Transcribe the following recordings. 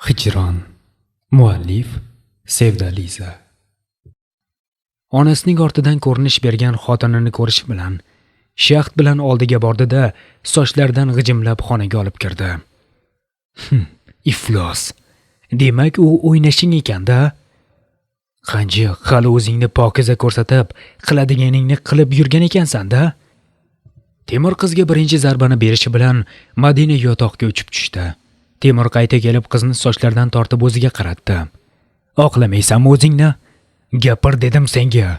Hijron. Muallif Sevdaliza. Onasining ortidan ko'rinish bergan xotinini ko'rishi bilan shaxt bilan oldiga bordi-da, sochlaridan g'ijimlab xonaga olib kirdi. Iflos. Demak, u o'ynashing ekan-da. Qanjiq, hali o'zingni pokiza ko'rsatib, qiladiganingni qilib yurgan ekansan-da. Temur qizga birinchi zarbani berishi bilan Madina yotoqqa uchib tushdi. Temur qayta kelib qizni sochlaridan tortib o'ziga qaratdi. Oqlamaysanmi o'zingni? Gapir dedim senga.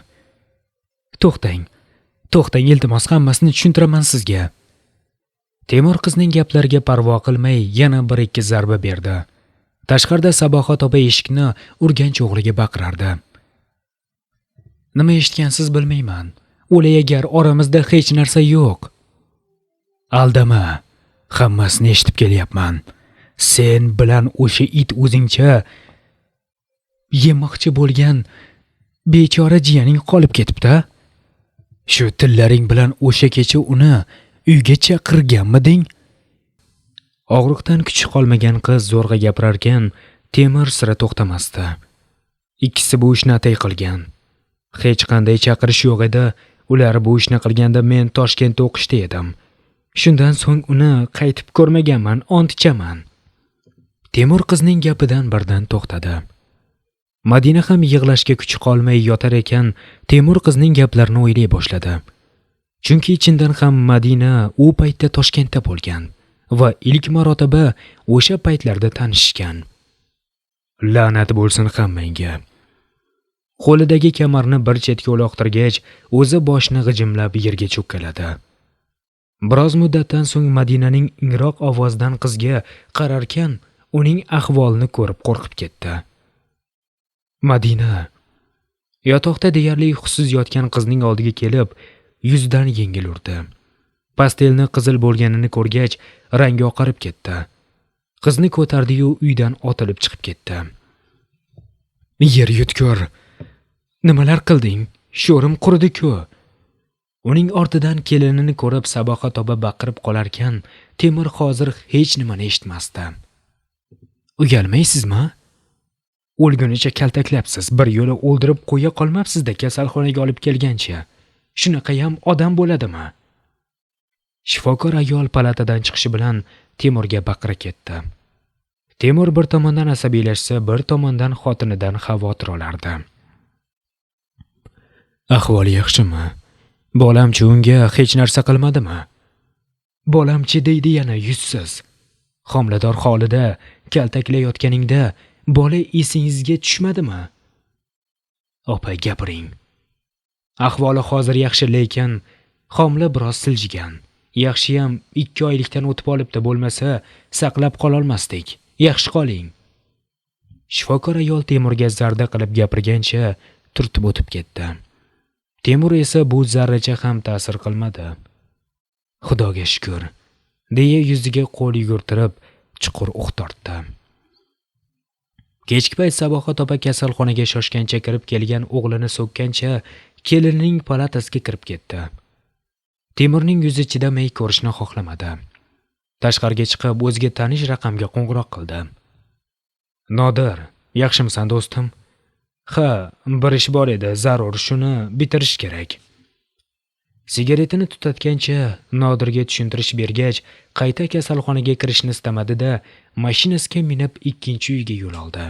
To'xtang. To'xtang, iltimos, hammasini tushuntiraman sizga. Temur qizning gaplariga parvo qilmay yana bir ikki zarba berdi. Tashqarida Sabohat opa eshikni urgancha o'g'liga baqirardi. Nima eshitgansiz bilmayman. O'lay agar oramizda hech narsa yo'q. Aldama. Hammasini eshitib kelyapman. Sen bilan o'sha it o'zingcha yemoqchi bo'lgan bechora jiyaning qolib ketibdi. Shu tillaring bilan o'sha kecha uni uyga chaqirganmiding? Og'riqdan kuchi qolmagan qiz zo'rg'a gapirarkan, Temur sira to'xtamasdi. Ikkisi bu ishni atay qilgan. Hech qanday chaqirish yo'q edi. Ular bu ishni qilganda men Toshkentda o'qishda edim. Shundan so'ng uni qaytib ko'rmaganman, ont ichaman. Temur qizning gapidan birdan to'xtadi. Madina ham yig'lashga kuchi qolmay yotar ekan, Temur qizning gaplarini o'ylay boshladi. Chunki chindan ham Madina u paytda Toshkentda bo'lgan va ilk marotaba o'sha paytlarda tanishishgan. La'nat bo'lsin hammangga. Qo'lidagi kamarni bir chetga uloqtirgach, o'zi boshini g'ijimlab yerga cho'kkaladi. Biroz muddatdan so'ng Madinaning ingroq ovozidan qizga qararkan, uning ahvolini ko'rib qo'rqib ketdi. Madina yotoqda deyarli hushsiz yotgan qizning oldiga kelib, yuzidan yengil urdi. Pastelni qizil bo'lganini ko'rgach, rangi oqarib ketdi. Qizni ko'tardi-yu uydan otilib chiqib ketdi. Yer yutkur. Nimalar qilding? Sho'rim quridi-ku. Uning ortidan kelinini ko'rib Sabohat opa baqirib qolarkan, Temur hozir hech nimani eshitmasdi. Uyalmaysizmi? O'lgunicha kaltaklabsiz, bir yo'la o'ldirib qo'ya qolmabsiz-da kasalxonaga olib kelgancha. Shunaqayam odam bo'ladimi? Shifokor ayol palatadan chiqishi bilan Temurga baqira ketdi. Temur bir tomondan asabiylashsa, bir tomondan xotinidan xavotir olardi. Ahvoli yaxshimi? Bolamchi unga hech narsa qilmadimi? Bolamchi deydi yana yuzsiz. Homilador holida kaltaklayotganingda bola esingizga tushmadimi? Opa, gapiring. Ahvoli hozir yaxshi, lekin homila biroz siljigan. Yaxshiyam 2 oylikdan o'tib olibdi, bo'lmasa saqlab qololmasdik. Yaxshi qoling. Shifokor ayol Temurga zarda qilib gapirgancha turtib o'tib ketdi. Temur esa bu zarracha ham ta'sir qilmadi. Xudoga shukr, deya yuziga qo'l yugurtirib chuqur uh tortdi. Kechki payt Sabohat opa kasalxonaga shoshgancha kirib kelgan o'g'lini so'kkancha kelinining palatasiga kirib ketdi. Temurning yuzi chidamay ko'rishni xohlamadi. Tashqariga chiqib o'ziga tanish raqamga qo'ng'iroq qildi. Nodir, yaxshimisan do'stim? Ha, bir ish bor edi, zarur, shuni bitirish kerak. Sigaretini tutatgancha Nodirga tushuntirish bergach, qayta kasalxonaga kirishni istamadi-da, mashinasiga minib ikkinchi uyga yo'l oldi.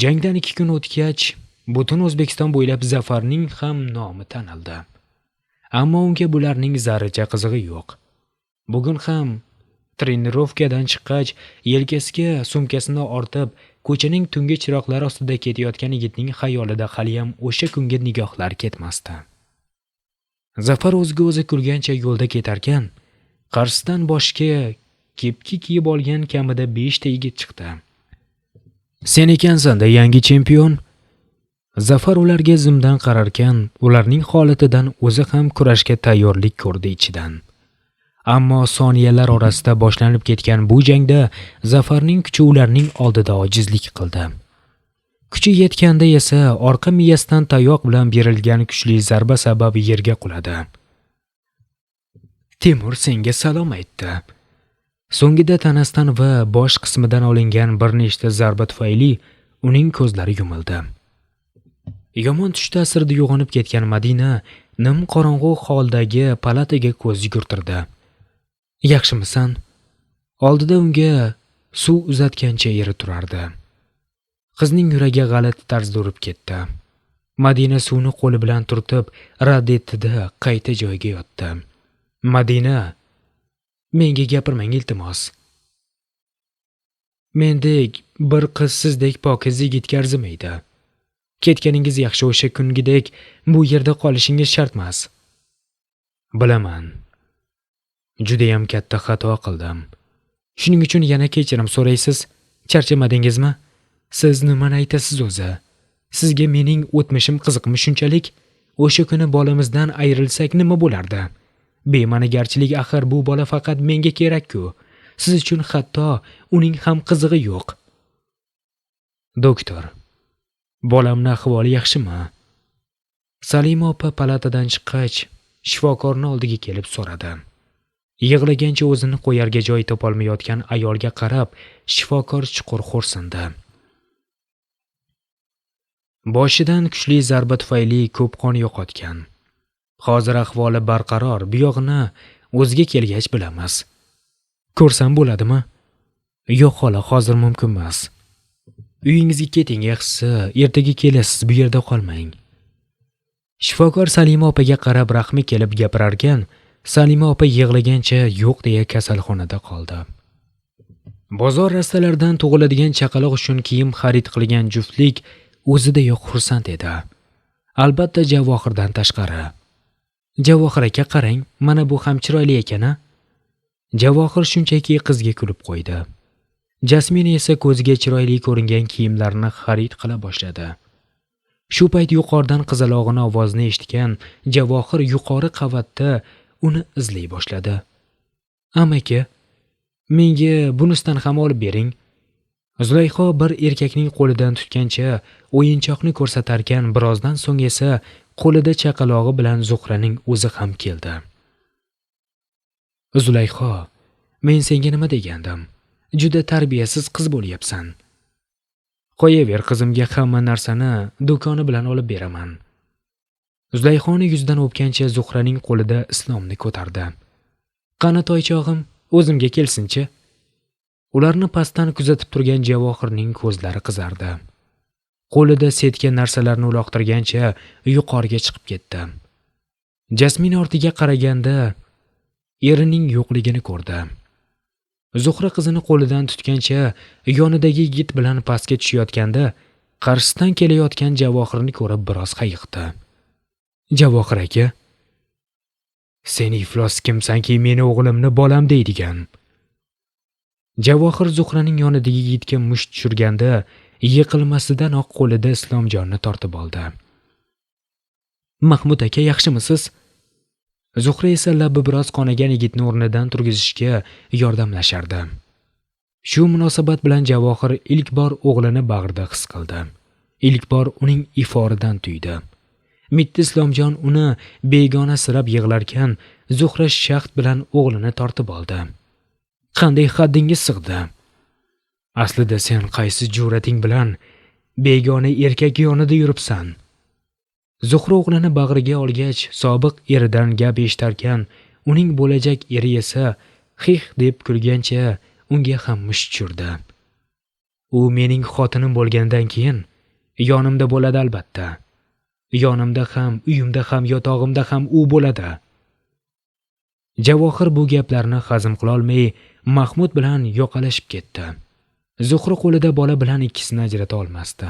Jangdan 2 kun o'tgach, butun O'zbekiston bo'ylab Zafarning ham nomi tanildi. Ammo unga bularning zarracha qizig'i yo'q. Bugun ham trenirovkadan chiqqach, yelkasiga sumkasini ortib, ko'chaning tungi chiroqlari ostida ketayotgan yigitning xayolida haliyam o'sha kungi nigohlar ketmasdi. Zafar o'ziga o'zi kulgancha yo'lda ketarkan, qarshisidan boshiga kepki kiyib olgan kamida 5 ta yigit chiqdi. Sen ekansan-da yangi chempion. Zafar ularga zimdan qararkan, ularning holatidan o'zi ham kurashga tayyorlik ko'rdi ichidan. Ammo soniyalar orasida boshlanib ketgan bu jangda Zafarning kuchi ularning oldida ojizlik qildi. Kuchi yetganda esa orqa miyasidan tayoq bilan berilgan kuchli zarba sabab yerga quladi. Temur senga salom aytdi. So'ngida tanasidan va bosh qismidan olingan bir nechta zarba tufayli uning ko'zlari yumildi. Yomon tush ta'sirida uyg'onib ketgan Madina nim qorong'u holdagi palataga ko'z yugurtirdi. Yaxshimisan? Oldida unga suv uzatgancha eri turardi. Qizning yuragi g'alati tarzda urib ketdi. Madina suvni qo'li bilan turtib rad etdi-da, qayta joyiga yotdi. Madina, menga gapirmang iltimos. Mendek bir qiz sizdek pokiz yigitga arzimaydi. Ketganingiz yaxshi, o'sha kungidek bu yerda qolishingiz shart emas. Bilaman. Judayam katta xato qildim. Shuning uchun yana kechirim so'raysiz. Charchamadingizmi? Siz nimani aytasiz o'zi? Sizga mening o'tmishim qiziqmi shunchalik? O'sha kuni bolamizdan ayrilsak nima bo'lardi? Bema'nigarchilik, axir bu bola faqat menga kerak-ku. Siz uchun hatto uning ham qizig'i yo'q. Doktor, bolamni ahvoli yaxshimi? Salima opa palatadan chiqqach, shifokorni oldiga kelib so'radi. Yig'lagancha o'zini qo'yarga joy topolmayotgan ayolga qarab, shifokor chuqur xo'rsindi. Boshidan kuchli zarba tufayli ko'p qon yo'qotgan. Hozir ahvoli barqaror, buyog'ini o'ziga kelgach bilamiz. Ko'rsam bo'ladimi? Yo'q xola, hozir mumkin emas. Uyingizga keting, yaxshisi, ertaga kelasiz, bu yerda qolmang. Shifokor Salima opaga qarab rahmi kelib gapirarkan, Salima opa yig'lagancha yo'q deya kasalxonada qoldi. Bozor rastalaridan tug'iladigan chaqaloq uchun kiyim xarid qilgan juftlik o'zida yo'q xursand edi. Albatta Javohirdan tashqari. Javohir aka, qarang, mana bu ham chiroyli ekan-a? Javohir shunchaki qizga kulib qo'ydi. Jasmin esa ko'ziga chiroyli ko'ringan kiyimlarni xarid qila boshladi. Shu payt yuqoridan qizalog'ini ovozini eshitgan Javohir yuqori qavatda uni izlay boshladi. Amaki, menga bunisidan ham olib bering. Zulayho bir erkakning qo'lidan tutgancha o'yinchoqni ko'rsatarkan, birozdan so'ng esa qo'lida chaqalog'i bilan Zuhraning o'zi ham keldi. Zulayho, men senga nima degandim? Juda tarbiyasiz qiz bo'lyapsan. Qo'yaver, qizimga hamma narsani do'koni bilan olib beraman. Zulayhoni yuzidan o'pgancha Zuhraning qo'lida Islomni ko'tardi. Qani toychog'im, o'zimga kelsinchi. Ularni pastdan kuzatib turgan Javohirning ko'zlari qizardi. Qo'lida setga narsalarni uloqtirgancha yuqoriga chiqib ketdi. Jasmin ortiga qaraganda erining yo'qligini ko'rdi. Zuhra qizini qo'lidan tutgancha yonidagi yigit bilan pastga tushayotganda qarshisidan kelayotgan Javohirni ko'rib biroz hayiqdi. Javohir aka, sen iflos kimsanki meni o'g'limni bolam deydigan. Javohir Zuhraning yonidagi yigitga musht tushirganda yiqilmasidanoq qo'lida Islomjonni tortib oldi. Mahmud aka, yaxshimisiz? Zuhra esa labi biroz qonagan yigitni o'rnidan turgizishga yordamlashardi. Shu munosabat bilan Javohir ilk bor o'g'lini bag'rida his qildi. Ilk bor uning iforidan tuydi. Mitti Islomjon uni begona sirab yig'larkan, Zuhra shaxt bilan o'g'lini tortib oldi. Qanday haddingiz sig'di? Aslida sen qaysi jur'ating bilan begona erkak yonida yuribsan? Zuhra o'g'lini bag'riga olgach, sobiq eridan gap eshitarkan, uning bo'lajak eri esa xix deb kulgancha unga ham musht tushirdi. U mening xotinim bo'lgandan keyin yonimda bo'ladi albatta. Yonimda ham, uyimda ham, yotog'imda ham u bo'ladi. Javohir bu gaplarni hazm qila olmay, Mahmud bilan yoqalashib ketdi. Zuhra qo'lida bola bilan ikkisini ajrata olmasdi.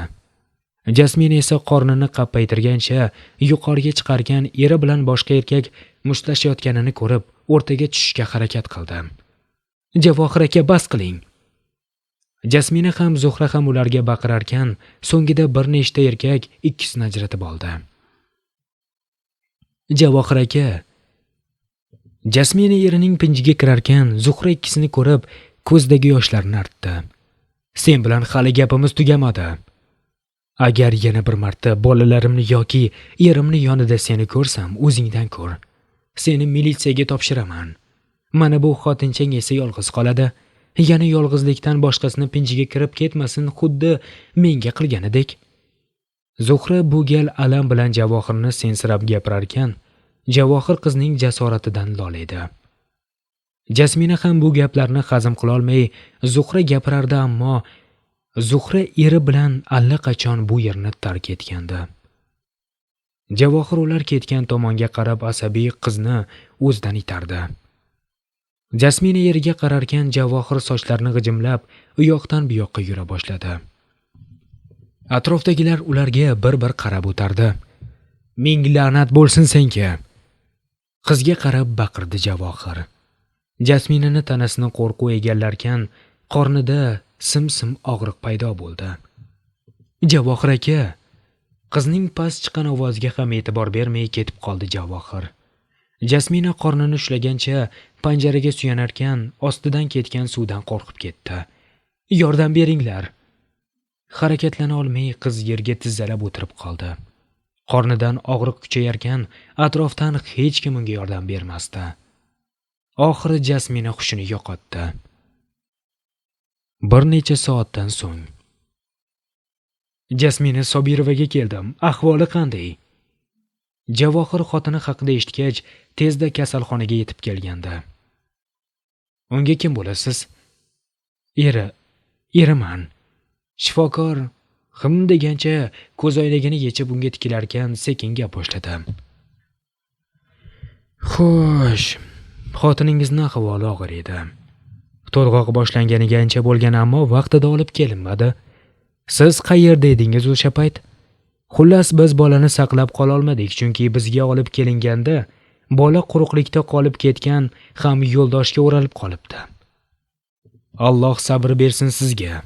Jasmin esa qornini qappaytirgancha yuqoriga chiqargan eri bilan boshqa erkak mushtlashayotganini ko'rib, o'rtaga tushishga harakat qildi. Javohir aka, bas qiling. Jasmina ham Zuhra ham ularga baqirarkan, so'ngida bir nechta erkak ikkisini ajratib oldi. Javohir aka. Jasmina erining pinjiga kirarkan, Zuhra ikkisini ko'rib, ko'zdagi yoshlarini artdi. Sen bilan hali gapimiz tugamadi. Agar yana bir marta bolalarimni yoki erimni yonida seni ko'rsam, o'zingdan ko'r. Seni militsiyaga topshiraman. Mana bu xotinchang esa yolg'iz qoladi. Yana yolg'izlikdan boshqasini pinjiga kirib ketmasin, xuddi menga qilganidek. Zuhra bu gal alam bilan Javohirni sensirab gapirarkan, Javohir qizning jasoratidan lol edi. Jasmina ham bu gaplarni hazm qila olmay Zuhra gapirardi, ammo Zuhra eri bilan allaqachon bu yerni tark etgandi. Javohir ular ketgan tomonga qarab asabiy qizni o'zidan itardi. Jasmina eriga qararkan Javohir sochlarini g'ijimlab u yoqdan bu yoqqa yura boshladi. Atrofdagilar ularga bir-bir qarab o'tardi. Ming la'nat bo'lsin senga! Qizga qarab baqirdi Javohir. Jasminani tanasini qo'rquv egallarkan, qornida sim-sim og'riq paydo bo'ldi. Javohir aka! Qizning past chiqqan ovoziga ham e'tibor bermay ketib qoldi Javohir. Jasmina qornini ushlagancha panjaraga suyanarkan, ostidan ketgan suvdan qo'rqib ketdi. Yordam beringlar! Harakatlana olmay qiz yerga tizzalab o'tirib qoldi. Qornidan og'riq kuchayarkan, atrofdan hech kim unga yordam bermasdi. Oxiri Jasmina hushini yo'qotdi. Bir necha soatdan so'ng Jasmina Sobirovaga keldim. Ahvoli qanday? Javohir xotini haqida eshitgach, tezda kasalxonaga yetib kelgandi. Unga kim bo'lasiz? Eriman. Shifokor him degancha ko'zoynagini yechib unga tikilarkan sekin gap boshladi. Xo'sh, xotiningizning ahvoli og'ir edi. To'lg'oq boshlanganiga ancha bo'lgan, ammo vaqtida olib kelinmadi. Siz qayerda edingiz o'sha payt? Xullas, biz bolani saqlab qola olmadik, chunki bizga olib kelinganda bola quruqlikda qolib ketgan ham yo'ldoshga o'ralib qolibdi. Alloh sabr bersin sizga.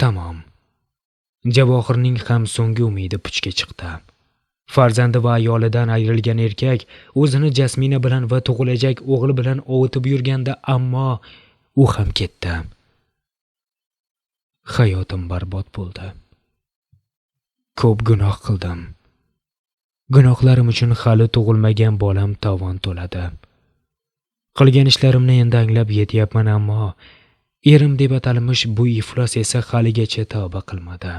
Tamom. Javohirning ham so'nggi umidi puchga chiqdi. Farzandi va ayolidan ayrilgan erkak o'zini Jasmina bilan va tug'ilajak o'g'li bilan ovutib yurganda, ammo u ham ketdi. Hayotim barbod bo'ldi. Ko'p gunoh qildim. Gunohlarim uchun hali tug'ilmagan bolam tovon to'ladi. Qilgan ishlarimni endi anglab yetyapman, ammo erim deb atalmish bu iflos esa haligacha tavba qilmadi.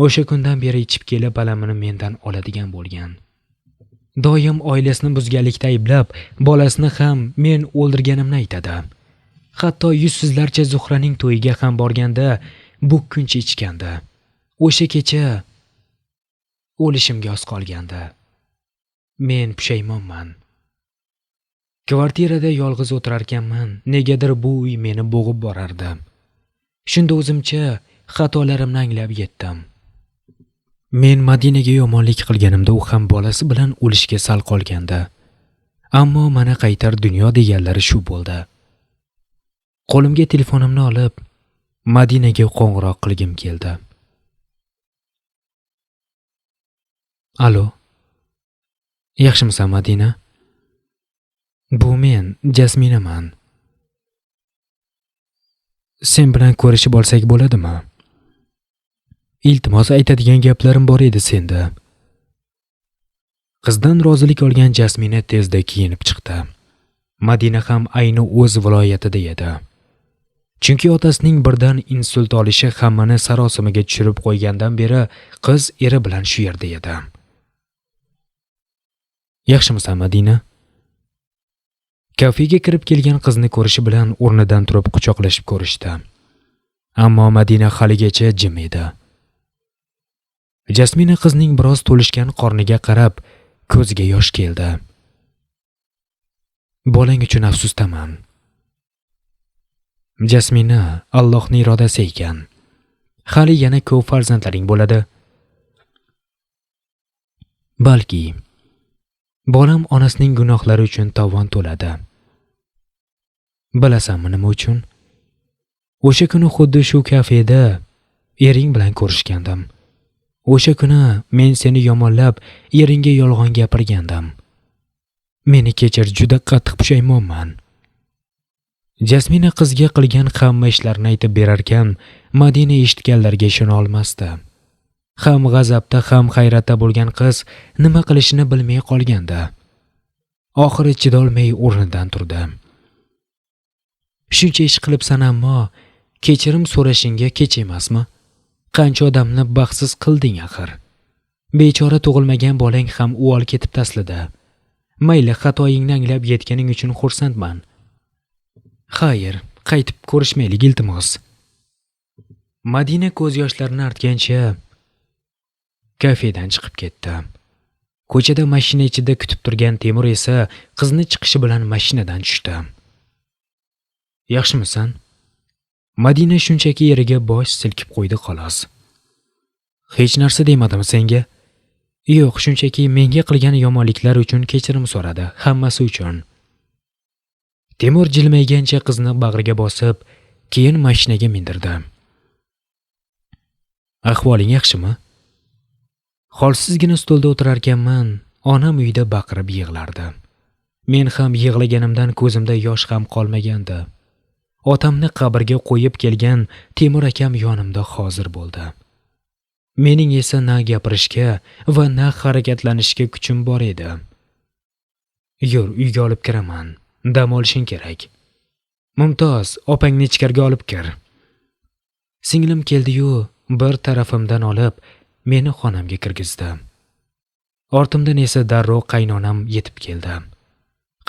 O'sha kundan beri ichib kelib balamini mendan oladigan bo'lgan. Doim oilasini buzganlikda ayblab, bolasini ham men o'ldirganimni aytadi. Hatto yuzsizlarcha Zuhraning to'yiga ham borganda bu kuncha ichgandi. O'sha kecha o'lishimga oz qolgandi. Men pushaymonman. Kvartirada yolg'iz o'tirarkanman, negadir bu uy meni bo'g'ib borardi. Shunda o'zimcha xatolarimni anglab yetdim. Men Madinaga yomonlik qilganimda u ham bolasi bilan o'lishga sal qolgandi. Ammo mana qaytar dunyo deganlari shu bo'ldi. Qo'limga telefonimni olib, Madinaga qo'ng'iroq qilgim keldi. Alo. Yaxshimisan, Madina? Bu men, Jasminaman. Sen bilan ko'rishib olsak bo'ladimi? Iltimos, aytadigan gaplarim bor edi senda. Qizdan rozilik olgan Jasmina tezda kiyinib chiqdi. Madina ham ayni o'z viloyatida edi. Chunki otasining birdan insult olishi hammani sarosimaga tushirib qo'ygandan beri qiz eri bilan shu yerda edi. Yaxshimisan, Madina? Kafega kirib kelgan qizni ko'rishi bilan o'rnidan turib quchoqlashib ko'rishdi. Ammo Madina haligacha jim edi. Jasmina qizning biroz to'lishgan qorniga qarab ko'ziga yosh keldi. Bolang uchun afsusdaman. Jasmina, Allohning irodasi ekan. Hali yana ko'p farzandlaring bo'ladi. Balki bolam onasining gunohlari uchun tovon to'ladi. Bilasanmi nima uchun? O'sha kuni xuddi shu kafeda ering bilan ko'rishgandim. O'sha kuni men seni yomonlab, eringga yolg'on gapirgandim. Meni kechir, juda qattiq pushaymonman. Jasmina qizga qilgan hamma ishlarini aytib berarkan, Madina eshitganlarga ishona olmasdi. Ham g'azabda, ham hayratda bo'lgan qiz nima qilishini bilmay qolgandi. Oxiri chidolmay o'rnidan turdi. Shuncha ish qilibsan, ammo kechirim so'rashingga kech emasmi? Qancha odamni baxtsiz qilding axir. Bechora tug'ilmagan bolang ham uvol ketib aslida. Mayli, xatoyingni anglab yetganing uchun xursandman. Xayr, qaytib ko'rishmaylik, iltimos. Madina ko'z yoshlarini artgancha kafedan chiqib ketdi. Ko'chada mashina ichida kutib turgan Temur esa qizni chiqishi bilan mashinadan tushdi. Yaxshimisan? Madina shunchaki yeriga bosh silkib qo'ydi xolos. Hech narsa demadim senga. Yo'q, shunchaki menga qilgan yomonliklar uchun kechirim so'radi, hammasi uchun. Temur jilmaygancha qizni bag'riga bosib, keyin mashinaga mindirdi. Ahvoling yaxshimi? Holsizgina stolda o'tirarkanman, onam uyda baqirib yig'lardi. Men ham yig'laganimdan ko'zimda yosh ham qolmagandi. Otamni qabrga qo'yib kelgan Temur akam yonimda hozir bo'ldi. Mening esa na gapirishga va na harakatlanishga kuchim bor edi. Yur, uyga olib kiraman. Dam olishing kerak. Mumtoz, opangni ichkariga olib kir. Singlim keldi-yu, bir tarafimdan olib, meni xonamga kirgizdi. Ortimdan esa darrov qaynonam yetib keldi.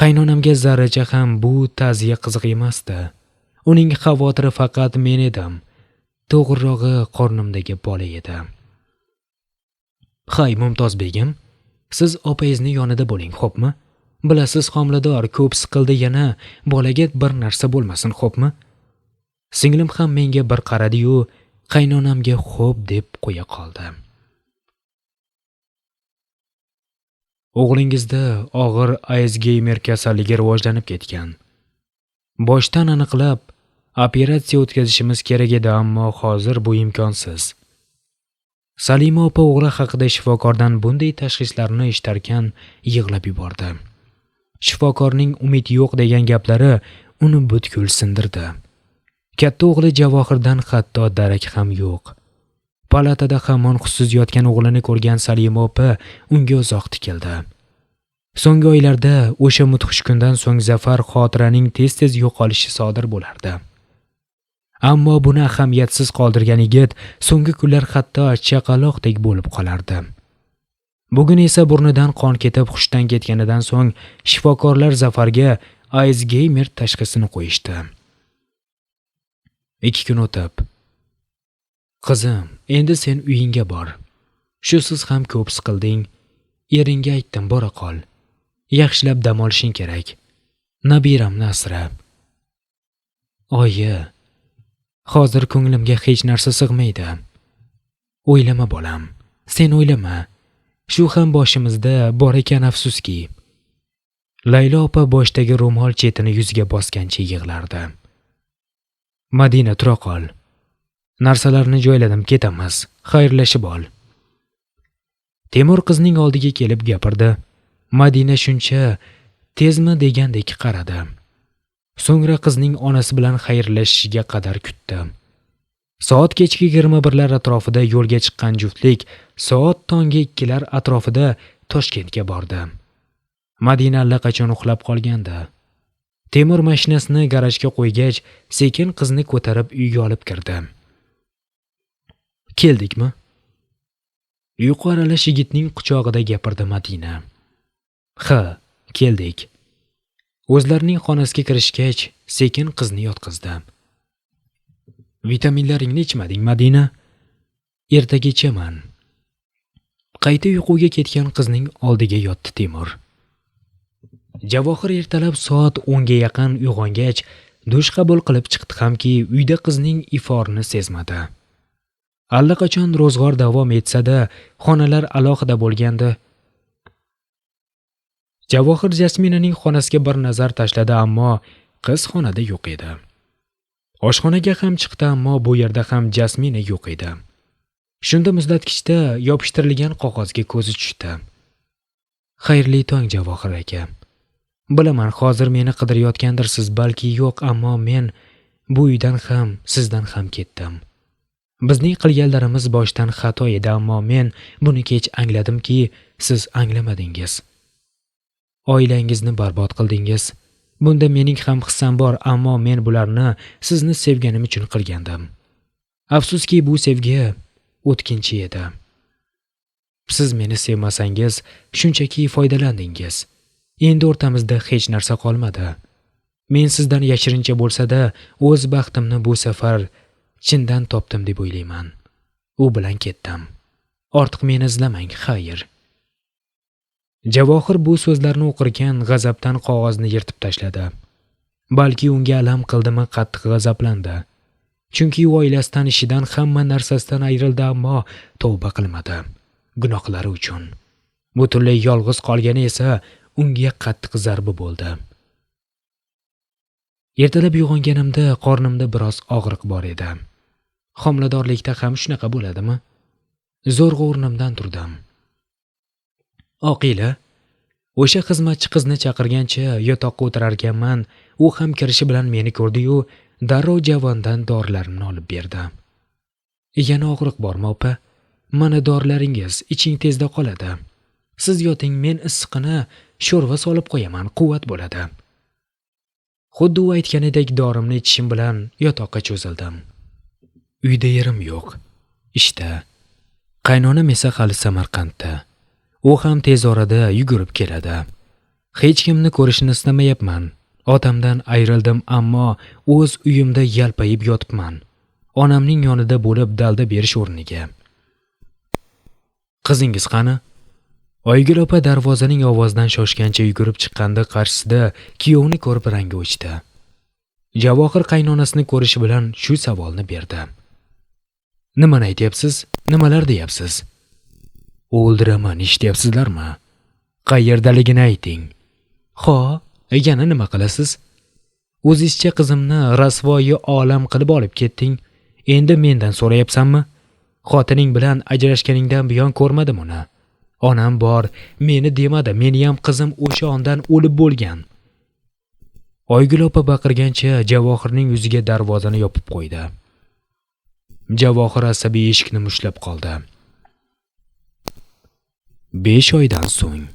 Qaynonamga zarracha ham bu ta'ziya qiziq emasdi. Uning xavotiri faqat men edim. To'g'rirog'i qornimdagi bola edi. Hay, Mumtoz begim, siz opangizning yonida bo'ling, xo'pmi? Bilasiz, homilador, ko'p siqildi, yana bolaga bir narsa bo'lmasin, xo'pmi? Singlim ham menga bir qaradi-yu, qaynonamga xo'p deb qo'ya qoldi. O'g'lingizda og'ir Alzgeymer kasalligi rivojlanib ketgan. Boshdan aniqlab operatsiya o'tkazishimiz kerak edi, ammo hozir bu imkonsiz. Salima opa o'g'li haqida shifokordan bunday tashxislarni eshitarkan yig'lab yubordi. Shifokorning umid yo'q degan gaplari uni butkul sindirdi. Katta o'g'li Javohirdan hatto darak ham yo'q. Palatada hamon hushsiz yotgan o'g'lini ko'rgan Salima opa unga uzoq tikildi. So'nggi oylarda o'sha mudhish kundan so'ng Zafar xotiraning tez-tez yo'qolishi sodir bo'lardi. Ammo buni ahamiyatsiz qoldirgan yigit so'nggi kunlar hatto chaqaloqdek bo'lib qolardi. Bugun esa burnidan qon ketib hushdan ketganidan so'ng shifokorlar Zafarga Alzgeymer tashxisini qo'yishdi. 2 kun o'tib, "Qizim, endi sen uyingga bor. Shusiz ham ko'p siqilding. Eringga aytdim, bora qol. Yaxshilab dam olishing kerak. Nabiramni asra." Oyi, hozir ko'nglimga hech narsa sig'maydi. O'ylama bolam, sen o'ylama. Shu ham boshimizda bor ekan, afsuski. Laylo opa boshdagi ro'mol chetini yuziga bosgancha yig'lardi. Madina, tura qol. Narsalarni joyladim, ketamiz. Xayrlashib ol. Temur qizning oldiga kelib gapirdi. Madina shuncha tezmi degandek qaradi. So'ngra qizning onasi bilan xayrlashishiga qadar kutdi. Soat kechki 21lar atrofida yo'lga chiqqan juftlik soat tonggi 2lar atrofida Toshkentga bordi. Madina allaqachon uxlab qolgandi. Temur mashinasini garajga qo'ygach, sekin qizni ko'tarib uyga olib kirdi. Keldikmi? Uyqu aralash yigitning quchog'ida gapirdi Madina. Ha, keldik. O'zlarining xonasiga kirishgach, sekin qizni yotqizdi. Vitaminlaringni ichmading, Madina? Ertaga ichaman. Qayta uyquga ketgan qizning oldiga yotdi Temur. Javohir ertalab soat 10 ga yaqin uyg'ongach, dush qabul qilib chiqdi hamki, uyda qizning iforini sezmadi. Allaqachon ro'zg'or davom etsa-da, xonalar alohida bo'lgandi. Javohir Jasminaning xonasiga bir nazar tashladi, ammo qiz xonada yo'q edi. Oshxonaga ham chiqdi, ammo bu yerda ham Jasmina yo'q edi. Shunda muzlatgichda yopishtirilgan qog'ozga ko'zi tushdi. Xayrli tong, Javohir aka. Bilaman, hozir meni qidirayotgandirsiz, balki yo'q, ammo men bu uydan ham, sizdan ham ketdim. Bizning qilganlarimiz boshdan xato edi, ammo men buni kech angladimki, siz anglamadingiz. Oilangizni barbod qildingiz. Bunda mening ham hissam bor, ammo men bularni sizni sevganim uchun qilgandim. Afsuski, bu sevgi o'tkinchi edi. Siz meni sevmasangiz, shunchaki foydalandingiz. Endi o'rtamizda hech narsa qolmadi. Men sizdan yashirincha bo'lsa-da, o'z baxtimni bu safar chindan topdim deb o'ylayman. U bilan ketdim. Ortiq meni izlamang, xayr. Javohir bu so'zlarni o'qirkan g'azabdan qog'ozni yirtib tashladi. Balki unga alam qildimi, qattiq g'azablandi. Chunki u oilasidan, ishidan, hamma narsasidan ayrildi, ammo tavba qilmadi gunohlari uchun. Butunlay yolg'iz qolgani esa unga qattiq zarba bo'ldi. Ertalab uyg'onganimda qornimda biroz og'riq bor edi. Homiladorlikda ham shunaqa bo'ladimi? Zo'rg'a o'rnimdan turdim. Oqila, o'sha xizmatchi qizni chaqirgancha yotoqqa o'tirarkanman, u ham kirishi bilan meni ko'rdi-yu, darrov javondan dorilarimni olib berdi. Yana og'riq bormi, opa? Mana dorilaringiz, iching tezda qoladi. Siz yoting, men issiqini sho'rva solib qo'yaman, quvvat bo'ladi. Xuddi u aytganidek dorimni ichishim bilan yotoqqa cho'zildim. Uyda yerim yo'q. Ishda. Qaynonam esa hali Samarqandda. U ham tez orada yugurib keladi. Hech kimni ko'rishni istamayapman. Otamdan ayrildim, ammo o'z uyimda yalpayib yotibman. Onamning yonida bo'lib dalda berish o'rniga. Qizingiz qani? Oygul opa darvozaning ovozidan shoshgancha yugurib chiqqanda qarshisida kuyovni ko'rib rangi o'chdi. Javohir qaynonasini ko'rishi bilan shu savolni berdi. Nimani aytyapsiz? Nimalar deyapsiz? O'ldiraman, eshityapsizlarmi? Qayerdaligini ayting. Ho, yana nima qilasiz? O'zizcha qizimni rasvoyi olam qilib olib ketding. Endi mendan so'rayapsanmi? Xotining bilan ajrashganingdan buyon ko'rmadim uni. Onam bor, meni demadi, meni ham qizim o'sha ondan o'lib bo'lgan. Oygul opa baqirgancha Javohirning yuziga darvozani yopib qo'ydi. Javohir asabiy eshikni mushlab qoldi. 5 oydan so'ng.